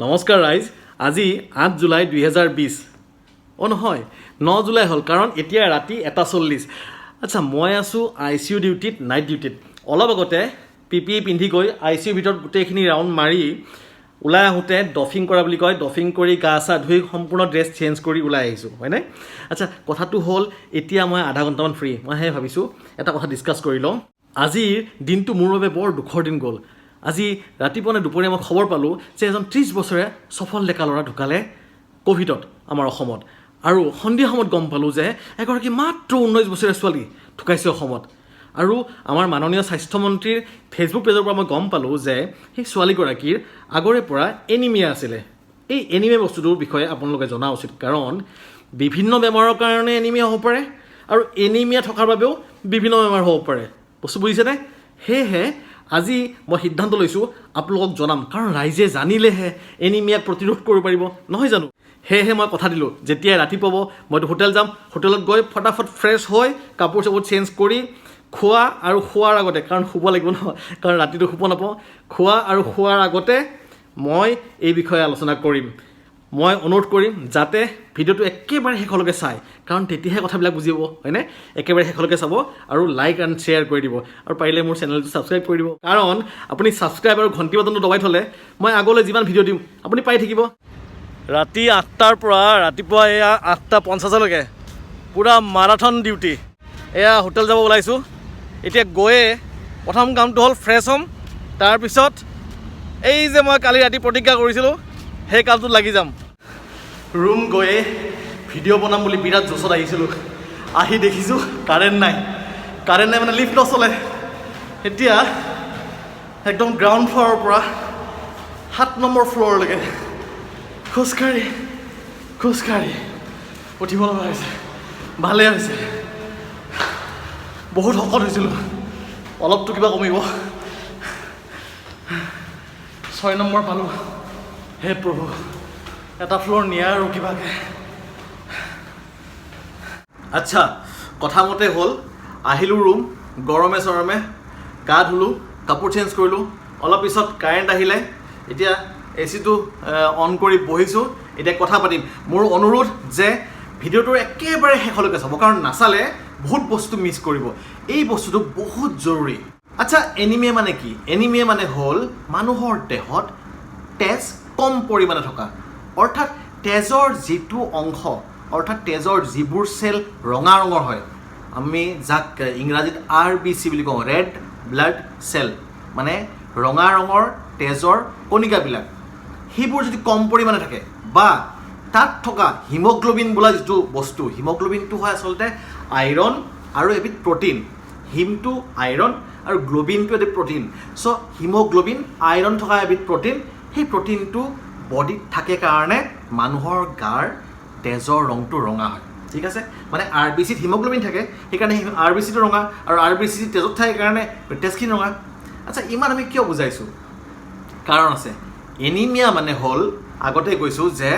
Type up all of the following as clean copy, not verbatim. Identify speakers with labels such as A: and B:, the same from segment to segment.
A: নমস্কাৰ ৰাইজ। আজি 8 জুলাই 2020। অঁ নহয়, 9 জুলাই হ'ল, কাৰণ এতিয়া ৰাতি 1:40। আচ্ছা, মই আছোঁ আইচিইউ ডিউটিত, নাইট ডিউটিত। অলপ আগতে পিপিই পিন্ধি গৈ আইচিইউৰ ভিতৰত গোটেইখিনি ৰাউণ্ড মাৰি ওলাই আহোঁতে ডফিং কৰা বুলি কয়, ডফিং কৰি গা চা ধুই সম্পূৰ্ণ ড্ৰেছ চেঞ্জ কৰি ওলাই আহিছোঁ, হয়নে? আচ্ছা, কথাটো হ'ল এতিয়া মই আধা ঘণ্টামান ফ্ৰী। মই সেই ভাবিছোঁ এটা কথা ডিছকাছ কৰি লওঁ। আজিৰ দিনটো মোৰ বাবে বৰ দুখৰ দিন গ'ল। আজি ৰাতিপুৱা নে দুপৰীয়া মই খবৰ পালোঁ যে এজন 30 বছৰীয়া সফল ডেকা ল'ৰা ঢুকালে ক'ভিডত আমাৰ অসমত। আৰু সন্ধিয়া সময়ত গম পালোঁ যে এগৰাকী মাত্ৰ 19 বছৰীয়া ছোৱালী ঢুকাইছে অসমত। আৰু আমাৰ মাননীয় স্বাস্থ্যমন্ত্ৰীৰ ফেচবুক পেজৰ পৰা মই গম পালোঁ যে সেই ছোৱালীগৰাকীৰ আগৰে পৰা এনিমিয়া আছিলে। এই এনিমিয়া বস্তুটোৰ বিষয়ে আপোনালোকে জনা উচিত, কাৰণ বিভিন্ন বেমাৰৰ কাৰণে এনিমিয়া হ'ব পাৰে আৰু এনিমিয়া থকাৰ বাবেও বিভিন্ন বেমাৰ হ'ব পাৰে। বস্তু বুজিছেনে? সেয়েহে আজি মই সিদ্ধান্ত লৈছোঁ আপোনালোকক জনাম, কাৰণ ৰাইজে জানিলেহে এনিমিয়াক প্ৰতিৰোধ কৰিব পাৰিব, নহয় জানো? সেয়েহে মই কথা দিলোঁ, যেতিয়াই ৰাতিপুৱাব মইতো হোটেল যাম। হোটেলত গৈ ফটাফট ফ্ৰেছ হৈ কাপোৰ চাপোৰ চেঞ্জ কৰি খোৱা আৰু শোৱাৰ আগতে, কাৰণ শুব লাগিব নহয়, কাৰণ ৰাতিটো শুব নাপাওঁ, খোৱা আৰু শোৱাৰ আগতে মই এই বিষয়ে আলোচনা কৰিম। মই অনুৰোধ কৰিম যাতে ভিডিঅ'টো একেবাৰে শেষলৈকে চায়, কাৰণ তেতিয়াহে কথাবিলাক বুজিব, হয়নে? একেবাৰে শেষলৈকে চাব আৰু লাইক এণ্ড শ্বেয়াৰ কৰি দিব আৰু পাৰিলে মোৰ চেনেলটো ছাবস্ক্ৰাইব কৰি দিব, কাৰণ আপুনি ছাবস্ক্ৰাইব আৰু ঘণ্টি বাটনটো দবাই থ'লে মই আগলৈ যিমান ভিডিঅ' দিম আপুনি পাই থাকিব। ৰাতি 8টাৰ পৰা ৰাতিপুৱা এয়া 8:50লৈকে পূৰা মাৰাথন ডিউটি। এয়া হোটেল যাব ওলাইছোঁ। এতিয়া গৈয়ে প্ৰথম কামটো হ'ল ফ্ৰেছ হ'ম, তাৰপিছত এই যে মই কালি ৰাতি প্ৰতিজ্ঞা কৰিছিলোঁ, সেই কামটোত লাগি যাম। ৰুম গৈয়ে ভিডিঅ' বনাম বুলি বিৰাট জোচত আহিছিলোঁ। আহি দেখিছোঁ কাৰেণ্ট নাই। কাৰেণ্ট নাই মানে লিফ্ট নচলে। এতিয়া একদম গ্ৰাউণ্ড ফ্ল'ৰৰ পৰা 7 নম্বৰ ফ্ল'ৰলৈকে খোজকাঢ়ি খোজকাঢ়ি উঠিব লগা হৈছে। ভালেই হৈছে, বহুত শকত হৈছিলোঁ, অলপতো কিবা কমিব। 6 নম্বৰ পালোঁ। হে প্ৰভু, এটা ফ্ল'ৰ নিয়া আৰু কিবাকে। আচ্ছা, কথামতে হ'ল, আহিলোঁ ৰুম, গৰমে চৰমে গা ধুলোঁ, কাপোৰ চেঞ্জ কৰিলোঁ। অলপ পিছত কাৰেণ্ট আহিলে। এতিয়া এচিটো অন কৰি বহিছোঁ। এতিয়া কথা পাতিম। মোৰ অনুৰোধ যে ভিডিঅ'টোৰ একেবাৰে শেষলৈকে চাব, কাৰণ নাচালে বহুত বস্তু মিছ কৰিব। এই বস্তুটো বহুত জৰুৰী। আচ্ছা, এনিমিয়া মানে কি? এনিমিয়া মানে হ'ল মানুহৰ দেহত তেজ কম পৰিমাণে থকা, অৰ্থাৎ তেজৰ যিটো অংশ, অৰ্থাৎ তেজৰ যিবোৰ চেল ৰঙা ৰঙৰ হয়, আমি যাক ইংৰাজীত আৰবিচি বুলি কওঁ, ৰেড ব্লাড চেল, মানে ৰঙা ৰঙৰ তেজৰ কণিকাবিলাক, সেইবোৰ যদি কম পৰিমাণে থাকে বা তাত থকা হিমগ্ল'বিন বোলা যিটো বস্তু, হিমগ্ল'বিনটো হয় আচলতে আইৰণ আৰু এবিধ প্ৰ'টিন। হিমটো আইৰণ আৰু গ্ল'বিনটো এবিধ প্ৰ'টিন। চ' হিমগ্ল'বিন আইৰণ থকা এবিধ প্ৰ'টিন। সেই প্ৰ'টিনটো বডিত থাকে কাৰণে মানুহৰ গাৰ তেজৰ ৰংটো ৰঙা হয়, ঠিক আছে? মানে আৰবিচিত হিমগ্ল'বিন থাকে, সেইকাৰণে আৰবিচিটো ৰঙা আৰু আৰবিচি তেজত থাকে কাৰণে তেজখিনি ৰঙা। আচ্ছা, ইমান আমি কিয় বুজাইছোঁ? কাৰণ আছে। এনিমিয়া মানে হ'ল, আগতে কৈছোঁ যে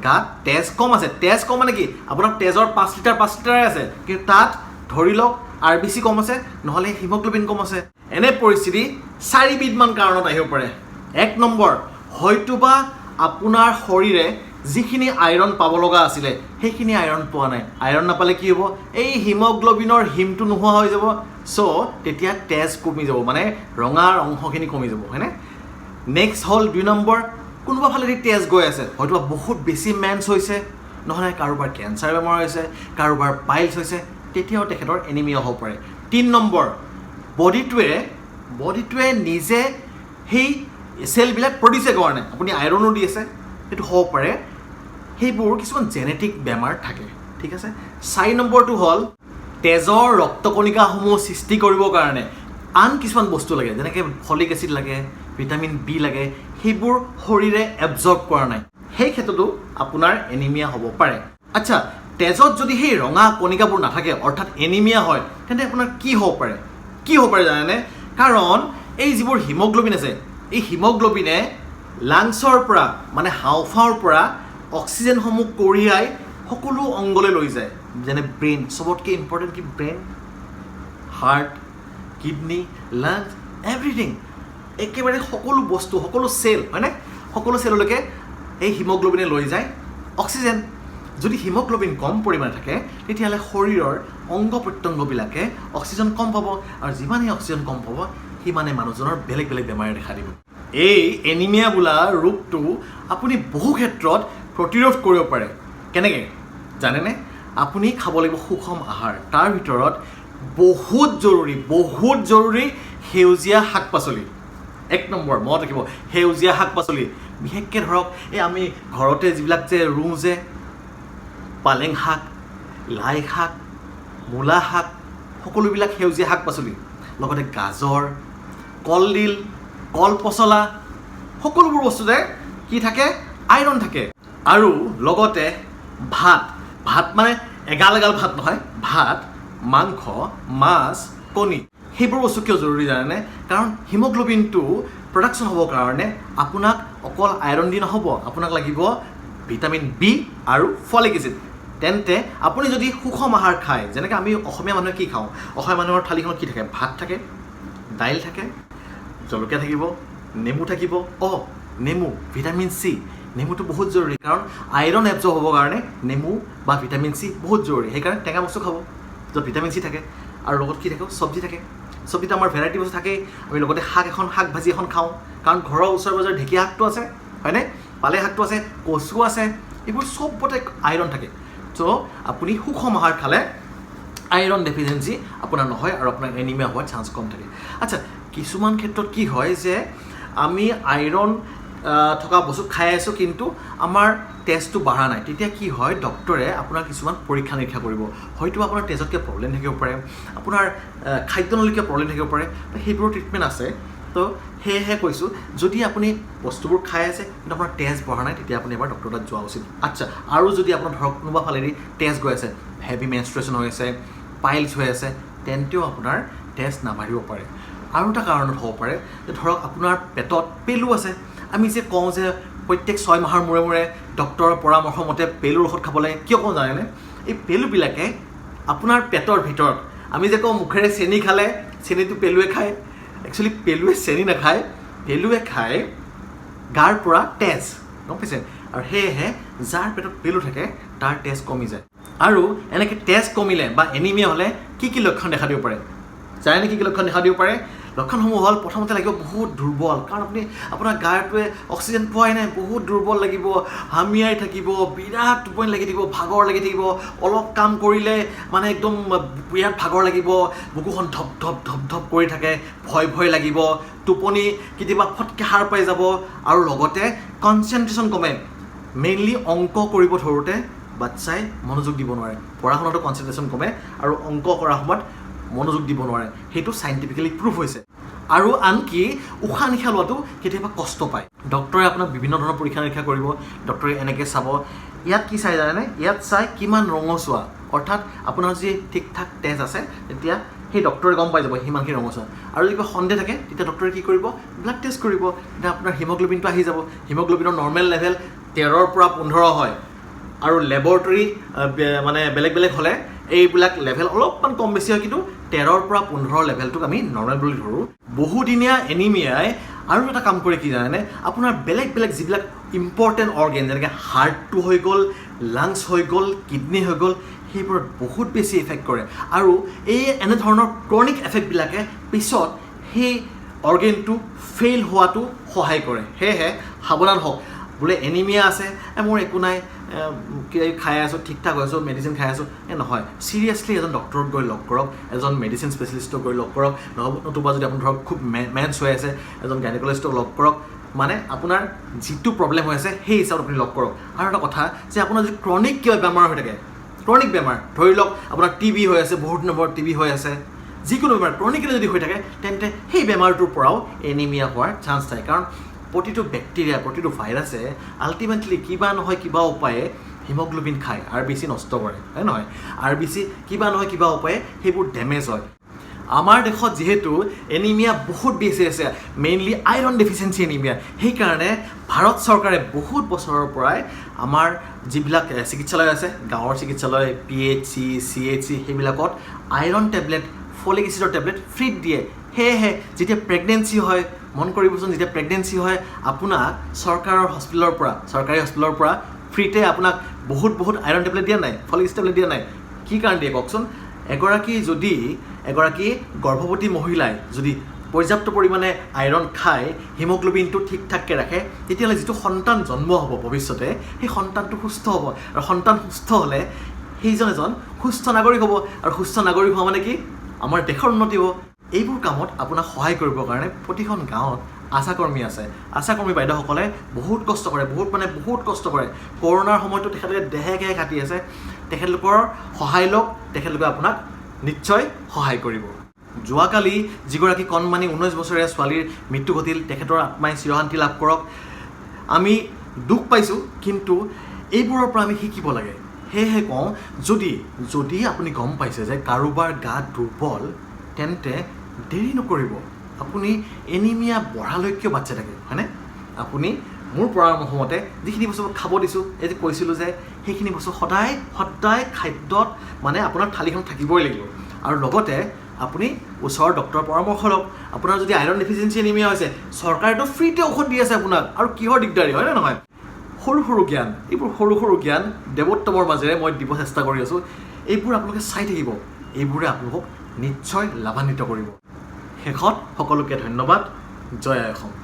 A: গাত তেজ কম আছে। তেজ কম মানে কি? আপোনাৰ তেজৰ 5 লিটাৰ 5 লিটাৰে আছে, কিন্তু তাত ধৰি লওক আৰবিচি কম আছে, নহ'লে হিমগ্ল'বিন কম আছে। এনে পৰিস্থিতি চাৰিবিধমান কাৰণত আহিব পাৰে। 1 নম্বৰ, হয়তোবা আপোনাৰ শৰীৰে যিখিনি আইৰণ পাব লগা আছিলে, সেইখিনি আইৰণ পোৱা নাই। আইৰণ নাপালে কি হ'ব? এই হিমগ্ল'বিনৰ হিমটো নোহোৱা হৈ যাব। চ' তেতিয়া তেজ কমি যাব, মানে ৰঙাৰ অংশখিনি কমি যাব, হয়নে? নেক্সট হ'ল 2 নম্বৰ, কোনোবা ফালেদি তেজ গৈ আছে, হয়তো বহুত বেছি মেন্স হৈছে, নহ'লে কাৰোবাৰ কেঞ্চাৰ বেমাৰ হৈছে, কাৰোবাৰ পাইলছ হৈছে, তেতিয়াও তেখেতৰ এনিমিয়া হ'ব পাৰে। 3 নম্বৰ, বডিটোৱে নিজে সেই চেলবিলাক প্ৰডিউচে কৰা নাই, আপুনি আইৰণো দি আছে, সেইটো হ'ব পাৰে। সেইবোৰ কিছুমান জেনেটিক বেমাৰ থাকে, ঠিক আছে? 4 নম্বৰটো হ'ল তেজৰ ৰক্তকণিকাসমূহ সৃষ্টি কৰিবৰ কাৰণে আন কিছুমান বস্তু লাগে, যেনেকৈ ফলিক এচিড লাগে, ভিটামিন বি লাগে, সেইবোৰ শৰীৰে এবজৰ্ব কৰা নাই। সেই ক্ষেত্ৰতো আপোনাৰ এনিমিয়া হ'ব পাৰে। আচ্ছা, তেজত যদি সেই ৰঙা কণিকাবোৰ নাথাকে, অৰ্থাৎ এনিমিয়া হয়, তেন্তে আপোনাৰ কি হ'ব পাৰে? কি হ'ব পাৰে জানেনে? কাৰণ এই যিবোৰ হিমগ্ল'বিন আছে, এই হিমগ্ল'বিনে লাংছৰ পৰা, মানে হাওঁফাওঁৰ পৰা অক্সিজেনসমূহ কঢ়িয়াই সকলো অংগলৈ লৈ যায়, যেনে ব্ৰেইন। চবতকৈ ইম্পৰ্টেণ্ট কি? Brain, heart, kidney, lungs, everything, একেবাৰে সকলো বস্তু, সকলো চেল, হয়নে? সকলো চেললৈকে এই হিমগ্ল'বিনে লৈ যায় অক্সিজেন। যদি হিমগ্ল'বিন কম পৰিমাণে থাকে, তেতিয়াহ'লে শৰীৰৰ অংগ প্ৰত্যংগবিলাকে অক্সিজেন কম পাব, আৰু যিমানেই অক্সিজেন কম পাব সিমানে মানুহজনৰ বেলেগ বেলেগ বেমাৰে দেখা দিব। এই এনিমিয়া বোলা ৰোগটো আপুনি বহু ক্ষেত্ৰত প্ৰতিৰোধ কৰিব পাৰে। কেনেকৈ জানেনে? আপুনি খাব লাগিব সুষম আহাৰ। তাৰ ভিতৰত বহুত জৰুৰী, বহুত জৰুৰী সেউজীয়া শাক পাচলি। এক নম্বৰ মনত ৰাখিব, সেউজীয়া শাক পাচলি। বিশেষকৈ ধৰক এই আমি ঘৰতে যিবিলাক যে ৰুওঁ যে পালেং শাক, লাই শাক, মূলা শাক, সকলোবিলাক সেউজীয়া শাক পাচলি, লগতে গাজৰ, কলডিল, কল পচলা, সকলোবোৰ বস্তুতে কি থাকে? আইৰণ থাকে। আৰু লগতে ভাত, ভাত মানে এগাল এগাল ভাত নহয়, ভাত, মাংস, মাছ, কণী, সেইবোৰ বস্তু কিয় জৰুৰী জানেনে? কাৰণ হিমগ্ল'বিনটো প্ৰডাকশ্যন হ'বৰ কাৰণে আপোনাক অকল আইৰণ দি নহ'ব, আপোনাক লাগিব ভিটামিন বি আৰু ফলিক এচিড। তেন্তে আপুনি যদি সুষম আহাৰ খায়, যেনেকৈ আমি অসমীয়া মানুহে কি খাওঁ, অসমীয়া মানুহৰ থালিখনত কি থাকে? ভাত থাকে, দাইল থাকে, জলকীয়া থাকিব, নেমু থাকিব। অঁ, নেমু, ভিটামিন চি, নেমুটো বহুত জৰুৰী, কাৰণ আইৰণ এবজৰ্ব হ'বৰ কাৰণে নেমু বা ভিটামিন চি বহুত জৰুৰী। সেইকাৰণে টেঙা বস্তু খাব য'ত ভিটামিন চি থাকে। আৰু লগত কি থাকে? চব্জি থাকে। চব্জিত আমাৰ ভেৰাইটি বস্তু থাকেই। আমি লগতে শাক এখন, শাক ভাজি এখন খাওঁ, কাৰণ ঘৰৰ ওচৰে পাজৰে ঢেকীয়া শাকটো আছে, হয়নে? পালেং শাকটো আছে, কচু আছে, এইবোৰ চবতে আইৰণ থাকে। চ' আপুনি সুষম আহাৰ খালে আইৰণ ডেফিচিয়েঞ্চি আপোনাৰ নহয় আৰু আপোনাৰ এনিমিয়া হোৱাৰ চান্স কম থাকে। আচ্ছা, কিছুমান ক্ষেত্ৰত কি হয় যে আমি আইৰণ থকা বস্তু খাই আছোঁ, কিন্তু আমাৰ তেজটো বঢ়া নাই। তেতিয়া কি হয়? ডক্টৰে আপোনাৰ কিছুমান পৰীক্ষা নিৰীক্ষা কৰিব। হয়তো আপোনাৰ তেজত কিবা প্ৰব্লেম থাকিব পাৰে, আপোনাৰ খাদ্যনলীৰ কিবা প্ৰব্লেম থাকিব পাৰে, তো সেইবোৰৰ ট্ৰিটমেণ্ট আছে। তো সেয়েহে কৈছোঁ, যদি আপুনি বস্তুবোৰ খাই আছে কিন্তু আপোনাৰ তেজ বঢ়া নাই, তেতিয়া আপুনি এবাৰ ডক্টৰৰ তাত যোৱা উচিত। আচ্ছা, আৰু যদি আপোনাৰ ধৰক কোনোবা ফালেদি তেজ গৈ আছে, হেভি মেনষ্ট্ৰুৱেশ্যন হৈ আছে, পাইলছ হৈ আছে, তেন্তেও আপোনাৰ তেজ নাবাঢ়িব পাৰে। আৰু এটা কাৰণত হ'ব পাৰে যে ধৰক আপোনাৰ পেটত পেলু আছে। আমি যে কওঁ যে প্ৰত্যেক 6 মাহৰ মূৰে মূৰে ডক্টৰৰ পৰামৰ্শ মতে পেলুৰ ঔষধ খাব লাগে, কিয় কওঁ জানেনে? এই পেলুবিলাকে আপোনাৰ পেটৰ ভিতৰত, আমি যে কওঁ মুখেৰে চেনি খালে চেনিটো পেলুৱে খায়, একচুৱেলি পেলুৱে চেনি নাখায়, পেলুৱে খায় গাৰ পৰা তেজ, গম পাইছে? আৰু সেয়েহে যাৰ পেটত পেলু থাকে তাৰ তেজ কমি যায়। আৰু এনেকৈ তেজ কমিলে বা এনিমিয়া হ'লে কি কি লক্ষণ দেখা দিব পাৰে জানেনে? কি কি লক্ষণ দেখা দিব পাৰে? লক্ষণসমূহ হ'ল, প্ৰথমতে লাগিব বহুত দুৰ্বল, কাৰণ আপুনি আপোনাৰ গাটোৱে অক্সিজেন পোৱাই নাই। বহুত দুৰ্বল লাগিব, হামিয়াই থাকিব, বিৰাট টোপনি লাগি থাকিব, ভাগৰ লাগি থাকিব, অলপ কাম কৰিলে মানে একদম বিৰাট ভাগৰ লাগিব, বুকুখন ধপ ধপ ধপ ধপ কৰি থাকে, ভয় ভয় লাগিব, টোপনি কেতিয়াবা ফটকৈ সাৰ পাই যাব, আৰু লগতে কনচেনট্ৰেশ্যন কমে। মেইনলি অংক কৰিব ধৰোঁতে বাচ্ছাই মনোযোগ দিব নোৱাৰে, পঢ়া শুনাতো কনচেনট্ৰেশ্যন কমে আৰু অংক কৰাৰ সময়ত মনোযোগ দিব নোৱাৰে। সেইটো চাইণ্টিফিকেলি প্ৰুফ হৈছে। আৰু আনকি উশাহ নিশাহ লোৱাটো কেতিয়াবা কষ্ট পায়। ডক্টৰে আপোনাক বিভিন্ন ধৰণৰ পৰীক্ষা নিৰীক্ষা কৰিব। ডক্টৰে এনেকৈ চাব। ইয়াত কি চাই জানেনে? ইয়াত চাই কিমান ৰঙচুৱা, অৰ্থাৎ আপোনাৰ যদি ঠিক ঠাক তেজ আছে, তেতিয়া সেই ডক্টৰে গম পাই যাব সিমানখিনি ৰঙচুৱা। আৰু যদি কিবা সন্দেহ থাকে, তেতিয়া ডক্টৰে কি কৰিব? ব্লাড টেষ্ট কৰিব। তেতিয়া আপোনাৰ হিমগ্ল'বিনটো আহি যাব। হিমগ্ল'বিনৰ নৰ্মেল লেভেল 13ৰ পৰা 15 হয়, আৰু লেবৰেটৰী মানে বেলেগ বেলেগ হ'লে এইবিলাক লেভেল অলপমান কম বেছি হয়, কিন্তু 13ৰ পৰা 15 লেভেলটোক আমি নৰ্মেল বুলি ধৰোঁ। বহুদিনীয়া এনিমিয়াই আৰু এটা কাম কৰে, কি জানেনে? আপোনাৰ বেলেগ বেলেগ যিবিলাক ইম্পৰ্টেণ্ট অৰ্গেন, যেনেকৈ হাৰ্টটো হৈ গ'ল, লাংছ হৈ গ'ল, কিডনী হৈ গ'ল, সেইবোৰত বহুত বেছি এফেক্ট কৰে। আৰু এই এনেধৰণৰ ক্ৰনিক এফেক্টবিলাকে পিছত সেই অৰ্গেনটো ফেইল হোৱাটো সহায় কৰে। সেয়েহে সাৱধান হওক। বোলে এনিমিয়া আছে, মোৰ একো নাই, কিবা কিবি খাই আছোঁ, ঠিক ঠাক হৈ আছোঁ, মেডিচিন খাই আছোঁ, নহয়, চিৰিয়াছলি এজন ডক্টৰক গৈ লগ কৰক, এজন মেডিচিন স্পেচিয়েলিষ্টক গৈ লগ কৰক। নহ'ব নতুবা যদি আপোনাৰ ধৰক খুব মেন্স হৈ আছে, এজন গাইনকলজিষ্টক লগ কৰক। মানে আপোনাৰ যিটো প্ৰব্লেম হৈ আছে সেই হিচাপত আপুনি লগ কৰক। আৰু এটা কথা যে আপোনাৰ যদি ক্ৰনিক কিবা বেমাৰ হৈ থাকে, ক্ৰনিক বেমাৰ, ধৰি লওক আপোনাৰ টিবি হৈ আছে, বহুত দিনৰ পৰা টিবি হৈ আছে, যিকোনো বেমাৰ ক্ৰনিকেলি যদি হৈ থাকে, তেন্তে সেই বেমাৰটোৰ পৰাও এনিমিয়া হোৱাৰ চান্স থাকে। কাৰণ প্ৰতিটো বেক্টেৰিয়া, প্ৰতিটো ভাইৰাছে আল্টিমেটলি কিবা নহয় কিবা উপায়ে হিমগ্ল'বিন খায়, আৰবিচি নষ্ট কৰে, হয় নহয়? আৰবিচি কিবা নহয় কিবা উপায়ে সেইবোৰ ডেমেজ হয়। আমাৰ দেশত যিহেতু এনিমিয়া বহুত বেছি আছে, মেইনলি আইৰণ ডেফিচিয়েঞ্চি এনিমিয়া, সেইকাৰণে ভাৰত চৰকাৰে বহুত বছৰৰ পৰাই আমাৰ যিবিলাক চিকিৎসালয় আছে, গাঁৱৰ চিকিৎসালয়, পিএইচচি, চিএইচচি, সেইবিলাকত আইৰণ টেবলেট, ফলিক এচিডৰ টেবলেট ফ্ৰীত দিয়ে। সেয়েহে যেতিয়া প্ৰেগনেঞ্চি হয় মন কৰিবচোন, যেতিয়া প্ৰেগনেঞ্চি হয়, আপোনাক চৰকাৰৰ হস্পিটেলৰ পৰা, চৰকাৰী হস্পিটেলৰ পৰা ফ্ৰীতে আপোনাক বহুত বহুত আইৰণ টেবলেট দিয়া নাই, ফলিক টেবলেট দিয়া নাই? কি কাৰণ দিয়ে কওকচোন? এগৰাকী গৰ্ভৱতী মহিলাই যদি পৰ্যাপ্ত পৰিমাণে আইৰণ খায়, হিমগ্ল'বিনটো ঠিক ঠাককৈ ৰাখে, তেতিয়াহ'লে যিটো সন্তান জন্ম হ'ব ভৱিষ্যতে, সেই সন্তানটো সুস্থ হ'ব। আৰু সন্তান সুস্থ হ'লে সেইজন এজন সুস্থ নাগৰিক হ'ব। আৰু সুস্থ নাগৰিক হোৱা মানে কি? আমাৰ দেশৰ উন্নতি হ'ব। এইবোৰ কামত আপোনাক সহায় কৰিবৰ কাৰণে প্ৰতিখন গাঁৱত আশাকৰ্মী আছে। আশাকৰ্মী বাইদেউসকলে বহুত কষ্ট কৰে, বহুত মানে বহুত কষ্ট কৰে। কৰোণাৰ সময়তো তেখেতলোকে দেহে কেহে খাটি আছে। তেখেতলোকৰ সহায় লওক, তেখেতলোকে আপোনাক নিশ্চয় সহায় কৰিব। যোৱাকালি যিগৰাকী কণমানি 19 বছৰীয়া ছোৱালীৰ মৃত্যু ঘটিল, তেখেতৰ আত্মাই চিৰশান্তি লাভ কৰক। আমি দুখ পাইছোঁ, কিন্তু এইবোৰৰ পৰা আমি শিকিব লাগে। সেয়েহে কওঁ, যদি যদি আপুনি গম পাইছে যে কাৰোবাৰ গা দুৰ্বল, তেন্তে দেৰি নকৰিব। আপুনি এনিমিয়া বঢ়ালৈ কিয় বাট চাই থাকে, হয়নে? আপুনি মোৰ পৰামৰ্শ মতে যিখিনি বস্তু খাব দিছোঁ, এই যে কৈছিলোঁ যে সেইখিনি বস্তু সদায় সদায় খাদ্যত মানে আপোনাৰ থালিখনত থাকিবই লাগিব। আৰু লগতে আপুনি ওচৰৰ ডক্টৰৰ পৰামৰ্শ লওক। আপোনাৰ যদি আইৰণ ডেফিচিয়েঞ্চি এনিমিয়া হৈছে, চৰকাৰেতো ফ্ৰীতে ঔষধ দি আছে আপোনাক, আৰু কিহৰ দিগদাৰী, হয়নে নহয়? সৰু সৰু জ্ঞান এইবোৰ, সৰু সৰু জ্ঞান দেৱোত্তমৰ মাজেৰে মই দিব চেষ্টা কৰি আছোঁ। এইবোৰ আপোনালোকে চাই থাকিব, এইবোৰে আপোনালোকক নিশ্চয় লাভান্বিত কৰিব। শেষত সকলোকে ধন্যবাদ। জয় আই অসম।